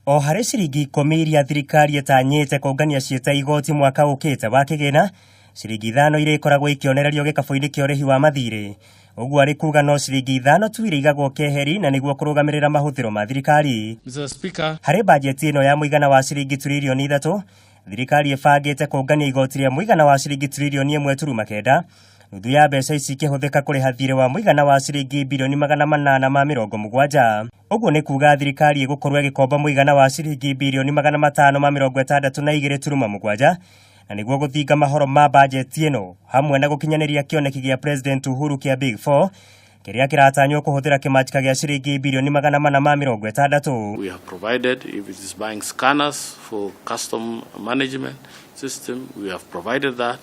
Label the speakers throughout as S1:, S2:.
S1: O harĩ ciringi 10 iria thirikari ĩtanyĩte kũngania ciĩ ta igoti mwaka ũkĩte wa kĩgĩna, ciringi 5 irĩkoragwo ikĩonererio gĩkabũ-inĩ kĩa ũrĩhi wa mathirĩ. Ũguo arĩ kuga no ciringi 5 tu irĩigagwo keheri na nĩguo kũrũgamĩrĩra mahũthĩro ma thirikari.
S2: Mr. Speaker,
S1: Harĩ bajeti ĩno ya mũigana wa ciringi turirioni 3, thirikari ĩbangĩte kũngania igoti rĩa mũigana wa ciringi turirioni 1.9, nuthu ya mbeca ici ikĩhũthĩka kũrĩha thirĩ wa mũigana wa ciringi birioni 870. Ũguo nĩ kuga thirikari ĩgũkorwo ĩgĩkomba mũigana wa ciringi birioni 562.7, na nĩguo gũthinga mahoro ma bajeti ĩno hamwe na gũkinyanĩria kĩoneki gĩa President Uhuru kĩa Big Four kĩrĩa kĩratanywo kũhũthĩra kĩmanjĩka gĩa ciringi birioni 460.
S2: We have provided, if it is buying scanners for custom management system, we have provided that.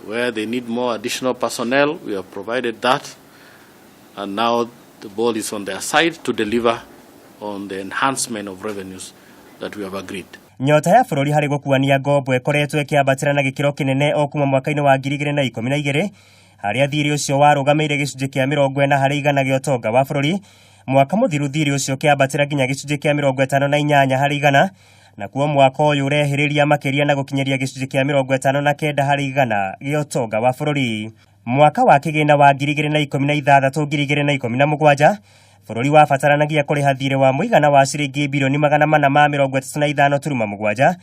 S2: Where they need more additional personnel, we have provided that. And now the ball is on their side to deliver on the enhancement of revenues that we have agreed.
S1: Nyota ya bũrũri harĩ gũkuania ngombo ĩkoretwo ĩkĩambatĩra na gĩkĩro kĩnene o kuma mwaka-inĩ wa 2012, harĩa thirĩ ũcio warũgamĩire gĩcunjĩ kĩa 40% gĩa ũtonga wa bũrũri. Mwaka mũthiru thirĩ ũcio ũkĩambatĩra nginya gĩcunjĩ kĩa 58%, nakuo mwaka ũyũ ũrehĩrĩria makĩria na gũkinyĩria gĩcunjĩ kĩa 59% gĩa ũtonga wa bũrũri. Mwaka wa kĩgĩna wa 2016 2017, bũrũri wabataranagia kũrĩha thirĩ wa mũigana wa ciringi birioni 435.7,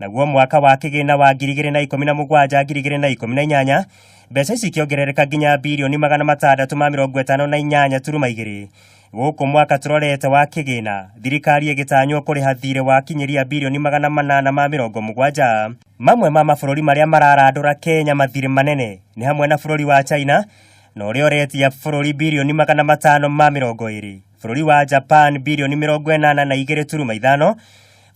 S1: naguo mwaka wa kĩgĩna wa 2017 2018 mbeca ici ikĩongerereka nginya birioni 658.2. Gũkũ mwaka tũrorete wa kĩgĩna, thirikari ĩgĩtanywo kũrĩha thirĩ wa kinyĩria birioni 870. Mamwe ma mabũrũri marĩa mararandũra Kenya mathirĩ manene nĩ hamwe na bũrũri wa China, na ũrĩa ũretia bũrũri birioni 520, bũrũri wa Japan birioni 82.5,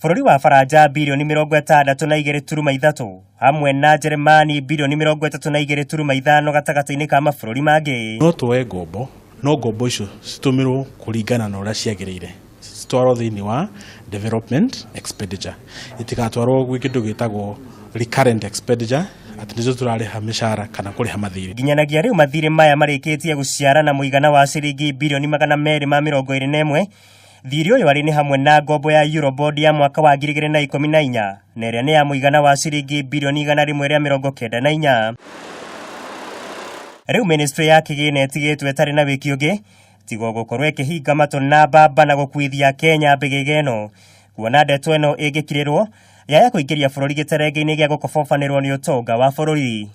S1: bũrũri wa Faranja birioni 62.3, hamwe na Jeremani birioni 32.5 gatagatĩ-inĩ ka mabũrũri mangĩ.
S3: No tuoe ngombo, no ngombo icio citũmĩrwo kũringana na ũrĩa ciagĩrĩire, citwarwo thĩinĩ wa development expenditure, itigatwarwo gwĩ kĩndũ gĩtagwo recurrent expenditure, atĩ nĩcio tũrarĩha mĩcara kana kũrĩha mathirĩ.
S1: Nginyanagia rĩu mathirĩ maya marĩkĩtie gũciara na mũigana wa ciringi birioni 221. Thirĩ ũyũ arĩ nĩ hamwe na ngombo ya Eurobond ya mwaka wa 2014, na ĩrĩa nĩ ya mũigana wa ciringi birioni 194. Rĩu ministry ya kĩgĩna ĩtigĩtwo ĩtarĩ na wĩki ũngĩ tigo gũkorwo ĩkĩhinga matũ na mbamba na gũkuithia Kenya mbĩgĩga ĩno, kuona ndeto ĩno ĩngĩkirĩrwo yaya kũingĩria bũrũri gĩterenge-inĩ gĩa gũkobobanĩrwo nĩ ũtonga wa bũrũri.